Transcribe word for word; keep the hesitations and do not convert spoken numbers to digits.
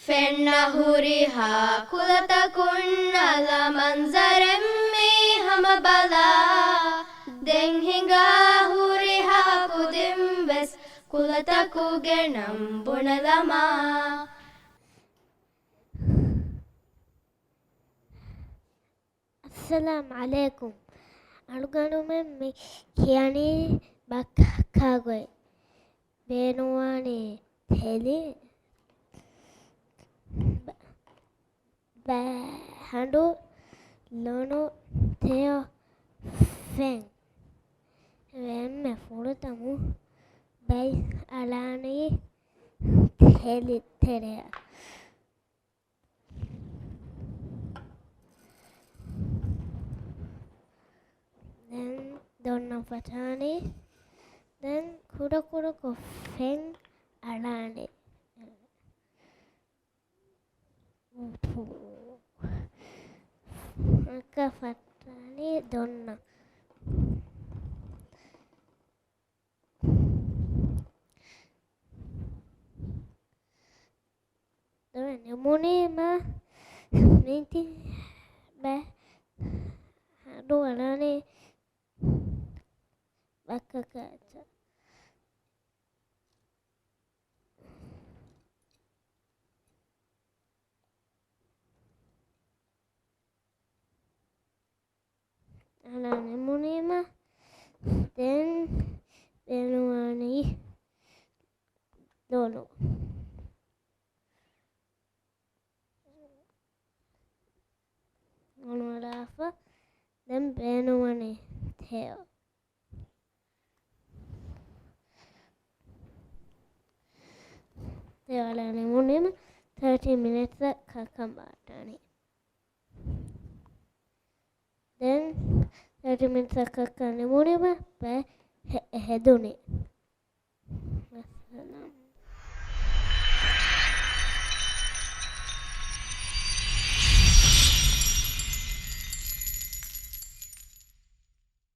ފެންނަ ހުރިހާ ކުލަތަކުން އަލަ މަންޒަރެއް މީ ހަމަ ބަލާ. ދެން ހިނގާ ހުރިހާ ކުދިން ވެސް ކުލަތަކުގެ ނަން ބުނެލަމާ. އައްސަލާމް ޢަލައިކުމް. އަޅުގަނޑުމެން މި ކިޔަނީ ބަކަކާގޮތް. ބޭނުންވާނީ ތެލި، ބަ-، ބަ-، ހަނޑު، ލޮނު، ތެޔޮ، ފެން. އެންމެ ފުރަތަމަ ބައި އަޅާނީ ތެލި ތެރެއަށް. ދެން ދޮންނަ ފަށާނީ. ދެން ކުޑަކުޑަކޮށް ފެން އަޅާނީ. އަކަ ފަށާނީ ދޮންނަ. ދެން ނިމުނީމަ މީތި ބަ-، ހަނޑު އަޅާނީ ބަކަކާއަށް. އަޅާ ނިމުނީމަ ދެން ބޭނުންވާނީ ލޮނު. ލޮނު އަޅާފަ ދެން ބޭނުންވަނީ ތެޔޮ. ތެޔޮ އަޅާ ނިމުނީމަ ތާޓީ މިނިޓްސް ކައްކަން ބާއްޓާނީ. ދެން ތާޓީ މިނިޓްސް ކައްކަން ނިމުނީމަ ބައެއް ހެ-، ހެދުނީ.